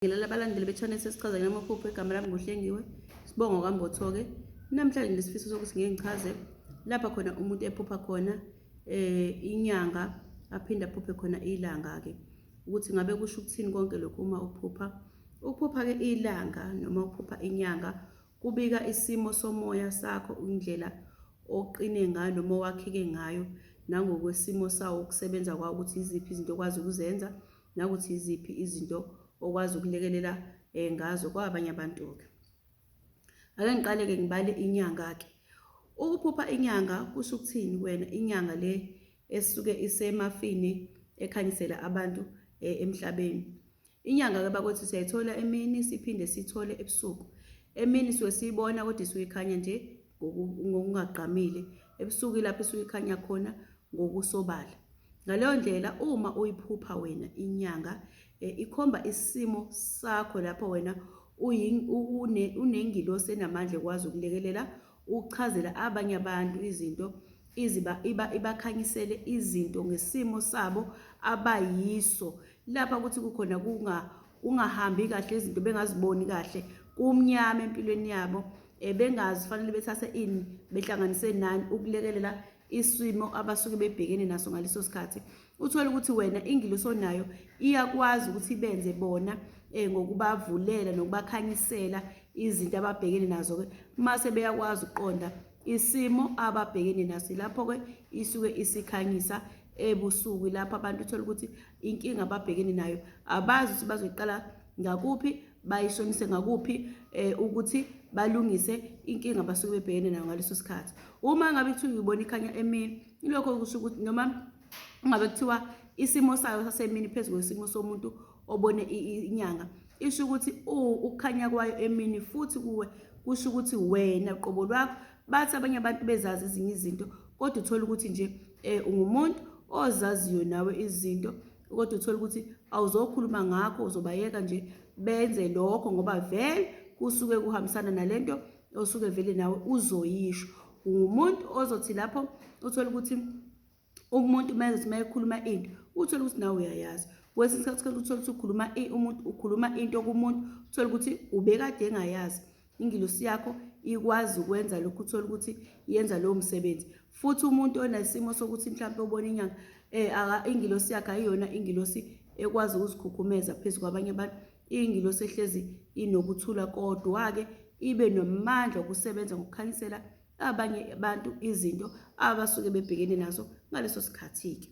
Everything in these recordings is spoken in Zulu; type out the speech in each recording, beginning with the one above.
Ngilala abalandeli be-channel sesichaza ngamaphupho. Igama lami nguHlengiwe Sibongo kaMbotho-ke. Namhlanje nginesifiso sokuthi ngike ngichaze lapha khona umuntu ephupha khona inyanga aphinde aphuphe khona ilanga-ke ukuthi ngabe kusho ukuthini konke lokhu uma uphupha. Ukuphupha-ke ilanga noma ukuphupha inyanga kubika isimo somoya sakho, indlela oqine ngayo noma owakheke ngayo nangokwesimo sawo ukusebenza kwawo ukuthi yiziphi izinto okwazi ukuzenza nakuthi yiziphi izinto okwazi ukulekelela ngazo kwabanye abantu-ke. Ake ngiqale-ke ngibale inyanga-ke. Ukuphupha inyanga kusho ukuthini kuwena? Inyanga le esuke isemafini ekhanyisela abantu emhlabeni. Inyanga-ke bakwethu siyayithola emini siphinde siyithole ebusuku. Emini suke siyibona kodwa isuke ikhanya nje ngokungagqamile. Ebusuku ilapho isuke ikhanya khona ngokusobala. Ngaleyo ndlela uma uyiphupha wena inyanga ikhomba isimo sakho lapho wena unengilosi enamandla ekwazi ukulekelela ukuchazela abanye abantu izinto iziba iba ibakhanyisele izinto ngesimo sabo abayiso lapha kuthi kukhona kunga kungahambi kahle izinto bengaziboni kahle kumnyama empilweni yabo bengazi fanele bethathe ini behlanganise nani ukulekelela isimo abasuke bebhekene naso ngaleso sikhathi. Uthole ukuthi wena ingilosi onayo iyakwazi ukuthi ibenze bona ngokubavulela nokubakhanyisela izinto ababhekene nazo-ke mase beyakwazi ukuqonda isimo ababhekene naso. Lapho-ke isuke isikhanyisa ebusuku lapho abantu uthole ukuthi inkinga ababhekene nayo abazi ukuthi bazoyiqala ngakuphi bayishonise ngakuphi ukuthi balungise inkinga abasuke bebhekene nayo ngaleso sikhathi. Uma ngabe kuthiwa uyibona ikhanya emini, ilokho kusho ukuthi noma ungabe kuthiwa isimo sayo sasemini phezu kwesimo somuntu obone inyanga, isho ukuthi ukukhanya kwayo emini futhi kuwe kusho ukuthi wena qobo lwakho. Bathi abanye abantu bezazi ezinye izinto kodwa uthole ukuthi nje ungumuntu ozaziyo nawe izinto kodwa uthole ukuthi awuzokhuluma ngakho, uzobayeka nje benze lokho ngoba vele kusuke kuhambisana nalento osuke vele nawe uzoyisho. Ungumuntu ozothi lapho uthole ukuthi umuntu mayezothi mayekhuluma into uthole ukuthi nawe uyayazi. Kwesinye isikhathi uthole ukuthi ukhuluma umuntu ukhuluma into kumuntu uthole ukuthi ubekade engayazi. Ingilosi yakho ikwazi ukwenza lokhu uthole ukuthi yenza lowo msebenzi. Futhi umuntu onesimo sokuthi mhlawumpe ubona inyanga ingilosi yakhe ayiyona ingilosi ekwazi ukuzikhukhumeza phezu kwabanye abantu. Iyingilosi ehlezi inokuthula kodwa-ke ibe nomandla okusebenza ngokukhanyisela abanye abantu izinto abasuke bebhekene nazo ngaleso sikhathi-ke.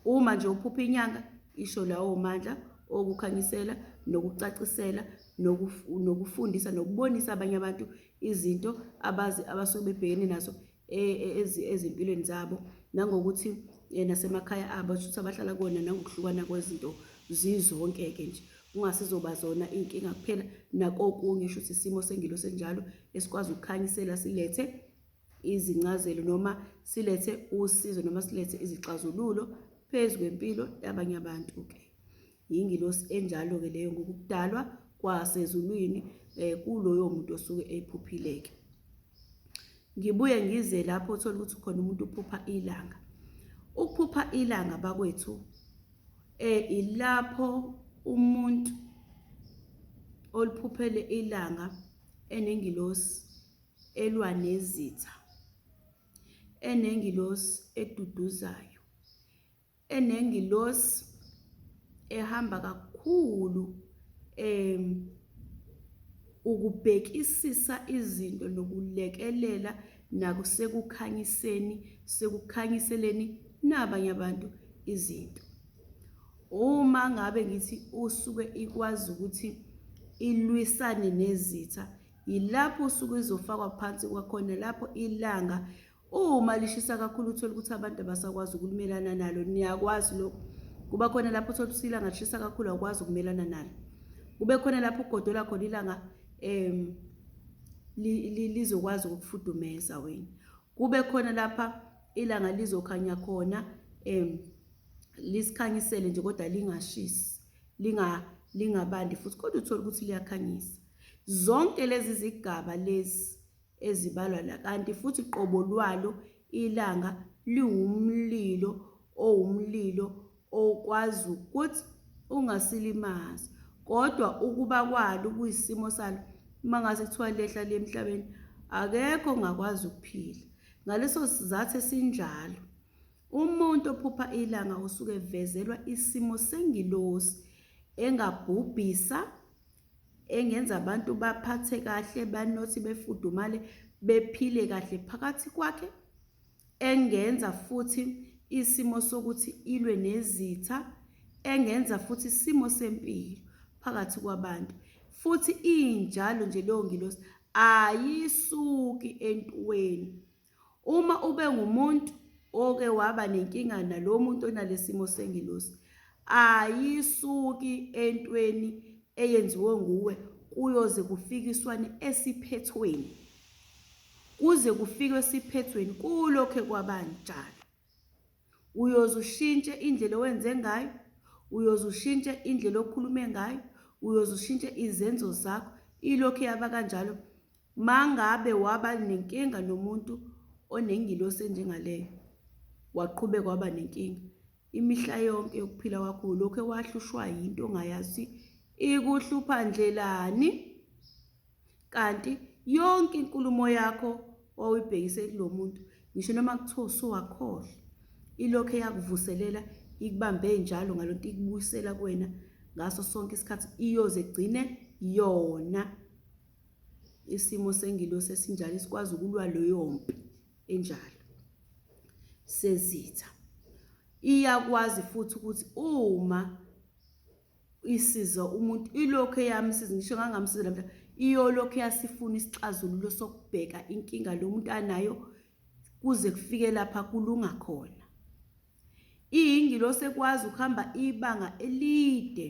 Uma nje uphupha inyanga isho lawo mandla okukhanyisela nokucacisela nokufundisa nokubonisa abanye abantu izinto abazi abasuke bebhekene nazo ezimpilweni zabo nangokuthi nasemakhaya abo shuthi abahlala kuwona nangokuhlukana kwezinto zizonke-ke nje kungasizoba zona iy'nkinga kuphela nakokunye shuthi isimo sengilosi enjalo esikwazi ukukhanyisela silethe izincazelo noma silethe usizo noma silethe izixazululo phezu kwempilo yabanye abantu-ke. Yingilosi enjalo-ke leyo ngokudalwa kwasezulwini kuloyo muntu osuke ephuphile-ke. Ngibuye ngize lapho uthole ukuthi khona umuntu uphupha ilanga. Ukuphupha ilanga bakwethu ilapho umuntu oliphuphele ilanga enengilosi elwa nezitha, enengilosi eduduzayo, enengilosi ehamba kakhulu ukubhekisisa izinto nokulekelela nakusekukhanyiseni sekukhanyiseleni nabanye abantu izinto. Uma ngabe ngithi usuke ikwazi ukuthi ilwisane nezitha, yilapho usuke izofakwa phansi kwakhona lapho ilanga Uma lishisa kakhulu uthole ukuthi abantu abasakwazi ukumelana nalo, niyakwazi lokho. Kuba khona lapho uthole ukuthi ilanga lishisa kakhulu awukwazi ukumelana nalo. Kube khona lapho ugodola khona ilanga lizokwazi ukukufudumeza wena. Kube khona lapha ilanga lizokhanya khona lisikhanyisele nje kodwa lingashisi, lingabandi futhi kodwa uthole ukuthi liyakhanyisa. Zonke lezi zigaba lezi ezibalwa la kanti futhi qobo lwalo ilanga liwumlilo owumlilo okwazi ukuthi ungasilimazi. Kodwa ukuba kwalo kuyisimo salo, uma ngase kuthiwa lehla liye emhlabeni, akekho ongakwazi ukuphila. Ngaleso sizathu esinjalo, umuntu ophupha ilanga usuke evezelwa isimo sengilosi engabhubhisa, engenza abantu baphathe kahle, banothi, befudumale, bephile kahle phakathi kwakhe, engenza futhi isimo sokuthi ilwe nezitha, engenza futhi isimo sempilo phakathi kwabantu. Futhi injalo nje leyo ngilosi ayisuki entweni. Uma ube ngumuntu oke waba nenkinga nalo muntu onalesimo sengilosi, ayisuki entweni eyenziwe nguwe kuyoze kufikiswane esiphethweni. Kuze kufikwe esiphethweni kulokhe kwabanjalo. Uyoze ushintshe indlela owenze ngayo, uyoze ushintshe indlela okhulume ngayo, uyoze ushintshe izenzo zakho, ilokhu yaba kanjalo. Mangabe waba nenkinga nomuntu onengilosi enjengaleyo, waqhubeka waba nenkinga. Imihla yonke yokuphila kwakho ulokhu wahlushwa yinto ongayazi ikuhlupha ndlelani. Kanti yonke inkulumo yakho owawuyibhekise kulo muntu, ngisho noma kuthiwa usuwakhohlwa, ilokhu eyakuvuselela ikubambe njalo ngalonto ikubuyisela kuwena ngaso sonke isikhathi iyoze igcine yona isimo sengilosi esinjalo esikwazi ukulwa leyo mpi enjalo sezitha. Iyakwazi futhi ukuthi uma isiza umuntu ilokhu eyamsiza ngisho ngangamsiza namhla iyolokhu yasifuna isixazululo sokubheka inkinga lo muntu anayo kuze kufike lapha kulunga khona. Iyingilosi ekwazi ukuhamba ibanga elide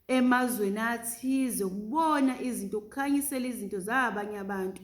emazweni athize ukubona izinto, ukukhanyisela izinto zabanye abantu,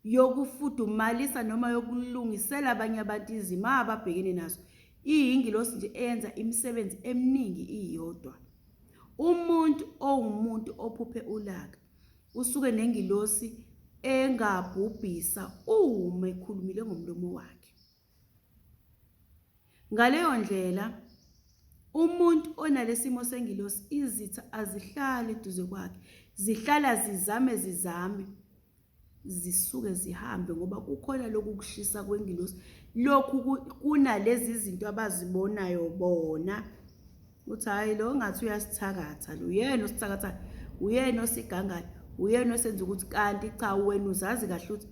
yokufudumalisa noma yokulungisela abanye abantu izimo ababhekene nazo. Iyingilosi nje eyenza imisebenzi eminingi iyodwa. Umuntu owumuntu ophuphe ulaka usuke nengilosi engabhubhisa uma ekhulumile ngomlomo wakhe. Ngaleyo ndlela, umuntu onalesimo sengilosi izitha azihlali eduze kwakhe, zihlala zizame zizame zisuke zihambe ngoba kukhona lokhu kushisa kwengilosi lokhu kunalezi zinto abazibonayo bona uthi hhayi lo ngathi uyasithakatha lo uyena osithakathayo uyena osigangayo uyena osenza ukuthi kanti cha wena uzazi kahle ukuthi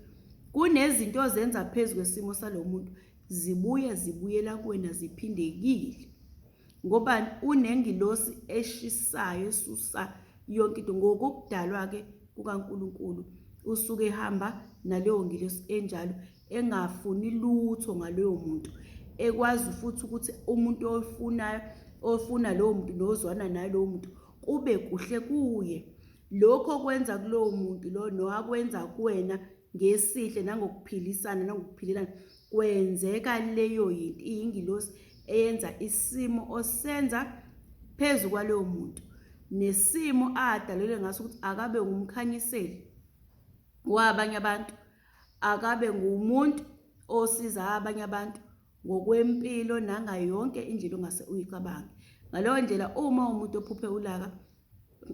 kunezinto ozenza phezu kwesimo salo muntu zibuye zibuyela kuwena ziphindekile ngobani unengilosi eshisayo esusa yonke into ngokokudalwa-ke kukaNkulunkulu usuke ehamba naleyo ngilosi enjalo engafuni lutho ngaloyo muntu ekwazi futhi ukuthi umuntu ofunayo ofuna lowo muntu nozwana naye lowo muntu kube kuhle kuye lokho okwenza kulowo muntu lo noakwenza kuwena ngesihle nangokuphilisana nangokuphilelana kwenzeka leyo yinto iyingilosi eyenza isimo osenza phezu kwaloyo muntu nesimo adalelwe ngaso ukuthi akabe ngumkhanyiseli wabanye abantu akabe ngumuntu osiza abanye abantu ngokwempilo nangayo yonke indlela ongase uyicabange ngaleyo ndlela uma umuntu ophuphe ulaka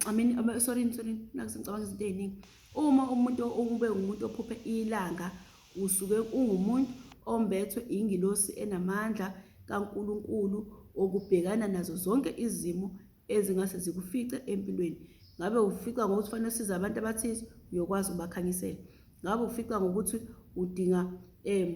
I mean, sorry, sorry, nakuse ngicabanga izinto ey'ningi. Uma umuntu ube ngumuntu ophuphe ilanga, usuke ungumuntu ombethwe ingilosi enamandla kaNkulunkulu okubhekana nazo zonke izimo ezingase zikufice empilweni. Ngabe ufica ngokuthi fanele usize abantu abathize, uyokwazi ukubakhanyisela. Ngabe ufica ngokuthi udinga um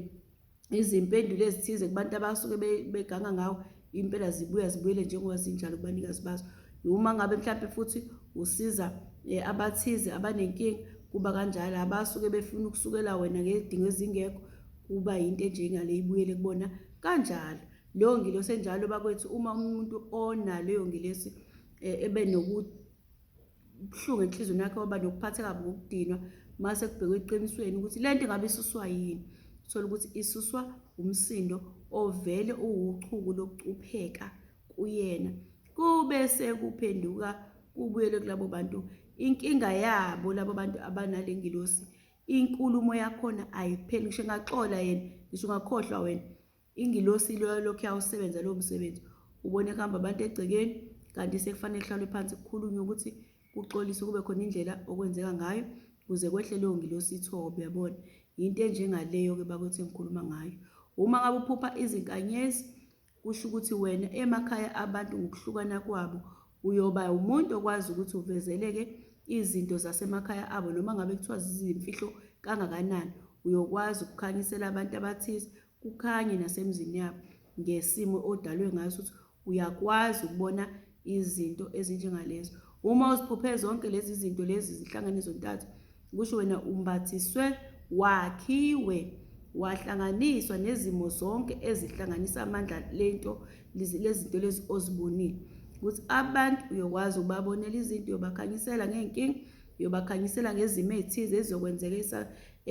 izimpendulo ezithize kubantu abasuke beganga ngawo impela zibuya zibuyele njengoba zinjalo kubanikazi bazo uma ngabe mhlawumbe futhi usiza eh, abathize abanenkinga kuba kanjalo abasuke befuna ukusukela wena ngezidingo ezingekho kuba yinto enjengale ibuyele kubona kanjalo leyo ngilosi enjalo bakwethu uma umuntu onaleyo ngilosi eh, ebe nokuthi ubuhlungu enhliziyweni yakhe waba nokuphatheka ngokudinwa mase kubhekwe eqinisweni ukuthi le nto ingabe isuswa yini uthola ukuthi isuswa umsindo ovele uwuchuku lokucupheka kuyena kube sekuphenduka kubuyele kulabo bantu inkinga yabo labo bantu abanale ngilosi inkulumo yakhona ayipheli ngisho engaxola yena ngisho ungakhohlwa wena Ingilosi iloya lokhu yawusebenza lowo msebenzi. Ubone kuhamba abantu egcekeni Kanti sekufanele kuhlalwe phansi kukhulunywe ukuthi kuxoliswe kube khona indlela okwenzeka ngayo kuze kwehle leyo ngilosi ithobe yabona. Yinto enjengaleyo-ke bakwethu engikhuluma ngayo. Uma ngabe uphupha izinkanyezi kusho ukuthi wena emakhaya abantu ngokuhlukana kwabo uyoba umuntu okwazi ukuthi uvezeleke izinto zasemakhaya abo noma ngabe kuthiwa zizimfihlo kangakanani uyokwazi ukukhanyisela abantu abathize kukhanye nasemzini yabo ngesimo odalwe ngaso ukuthi uyakwazi ukubona izinto ezinjengalezo uma uziphuphe zonke lezi zinto lezi zihlangane zontathu kusho wena umbathiswe wakhiwe wahlanganiswa nezimo zonke ezihlanganisa amandla lento lezinto lezi ozibonile ukuthi abantu uyokwazi ukubabonela izinto uyobakhanyisela ngey'nkinga uyobakhanyisela ngezimo ey'thize ezizokwenzeka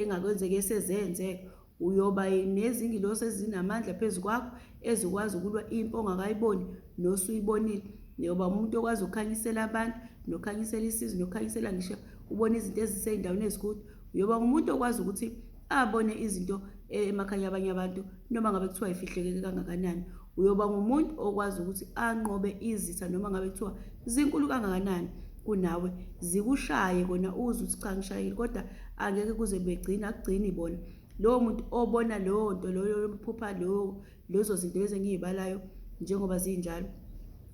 engakwenzeka esezenzeka Uyoba nezingilosi ezinamandla phezu kwakho ezikwazi ukulwa impi ongakayiboni nosuyibonile. Uyoba umuntu okwazi ukukhanyisela abantu nokukhanyisela isizwe nokukhanyisela ngisho ubone izinto ezisey'ndaweni ezikude. Uyoba umuntu okwazi ukuthi abone izinto emakhaya abanye abantu noma ngabe kuthiwa ifihlekeke kangakanani. Uyoba ngumuntu okwazi ukuthi anqobe izitha noma ngabe kuthiwa zinkulu kangakanani kunawe zikushaye kona uzwe ukuthi cha ngishayekile kodwa angeke kuze begcina akugcini bona lowo muntu obona leyo nto loyo phupha loyo lezo zinto lezi engiyibalayo njengoba zinjalo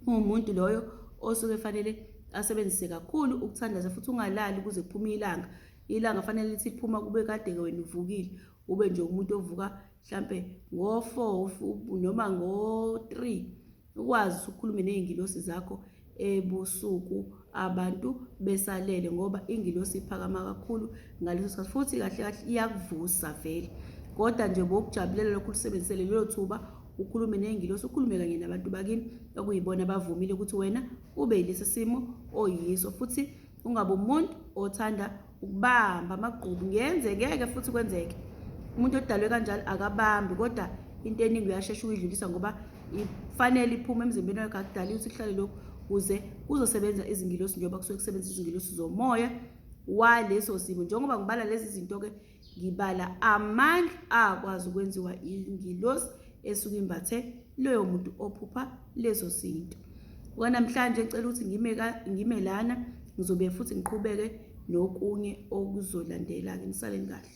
uwumuntu loyo osuke fanele asebenzise kakhulu ukuthandaza futhi ungalali kuze kuphume ilanga ilanga fanele lithi liphuma kube kade-ke wena uvukile ube nje umuntu ovuka mhlampe ngo-four noma ngo-three ukwazi ukuthi ukhulume ney'ngilosi zakho ebusuku abantu besalele ngoba ingilosi iphakama kakhulu ngaleso sikhathi futhi kahle kahle iyakuvusa vele kodwa nje bokujabulela lokhu ulisebenzisele lelo thuba ukhulume ney'ngilosi ukhulume kanye nabantu bakini okuyibona abavumile ukuthi wena ube yilesi simo oyiso futhi ungabe umuntu othanda ukubamba amagqubu ngenzekeke futhi kwenzeke umuntu odalwe kanjalo akabambi kodwa into eningi uyashesha ukuyidlulisa ngoba ifanele iphume emzimbeni wakhe akudali ukuthi kuhlale lokhu kuze kuzosebenza izingilosi njengoba kusuke kusebenza izingilosi zomoya waleso simo njengoba ngibala lezi zinto-ke Ngibala amandla akwazi ukwenziwa ingilosi esuke imbathe loyo muntu ophupha lezo zinto. Kwanamhlanje ngicela ukuthi ngime ngime lana ngizobe futhi ngiqhubeke nokunye okuzolandela-ke. Nisaleni kahle.